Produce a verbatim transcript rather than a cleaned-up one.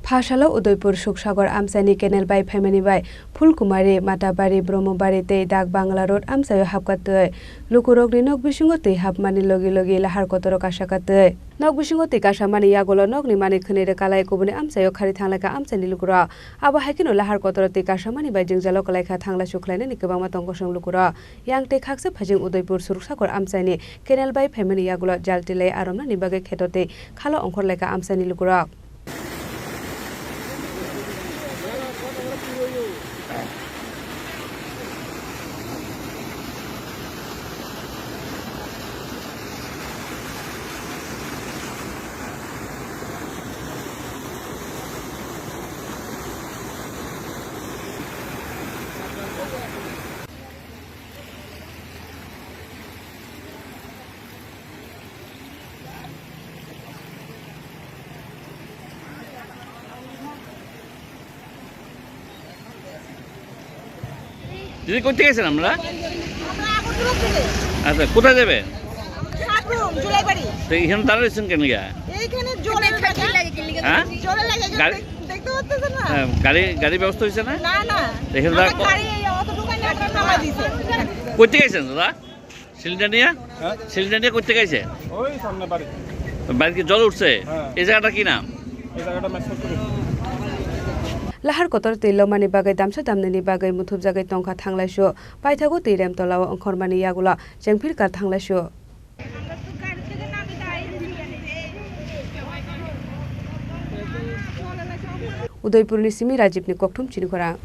Phasalo Udaipur Suksagor amchaini canal bai phaimani bai Phulkumari, Matabari, Brahmabari tei Dak Bangla Road amchaio hapkha twi. Lukurokni nok bisingo twi hapmani logi logi lahar kotoro kasakha twi. Nok bisingo twi kasamani yagulo nokni manwi khwnwi rwkalai kubuni amchaio khari thanglaikha amchaini lukurok. Abo hai kheno lahar kotoro twi kasamani bai jwngjalo kwlaikha thanglaisu khlainani kwbangma tongkosong lukurok. Yang tei khaksa phaijing Udaipur Suksagor amchaini canal bai phaimani yagulo jal tilai aromnani bagwi kheto tei khalo ongkhorlaikha amchaini lukurok. দিদি, কোথা থেকে এসেছেন আপনারা? আমরা আগরতলা থেকে। আচ্ছা, কোথায় যাবেন? সাবরুম, জুলাইবাড়ি। তো এখানে দাঁড়াইছেন কেন গিয়া? এইখানে জলের লাগে। হ্যাঁ? জলের লাগে, এখানে গাড়ি দেখ-, দেখতে পাচ্ছেন না? হ্যাঁ, গাড়ি, গাড়ির ব্যবস্থা হয়েছে না? না, না। এখানে আমার দাঁড়া-, গাড়ি এই অতটুকু আমরা নামাই দিছে। কোথা থেকে এসেছেন দাদা? সিলিন্ডার নিয়ে? হ্যাঁ? সিলিন্ডার নিয়ে কোথা থেকে এসে? ওই সামনে বাড়ি। বাড়িতে কি জল উঠছে? হ্যাঁ। এই জায়গাটা কি নাম? এই জায়গাটা মেসোর পুকুর। Lahar kotor twi lomani bagwi damsa damnani bagwi muthubjagwi tongkha thanglaisu. Paithago twi remtolao ongkhormani yagulo chengphir kar thanglaisu. Udaipurni simi Rajibni kokthum chini khorang.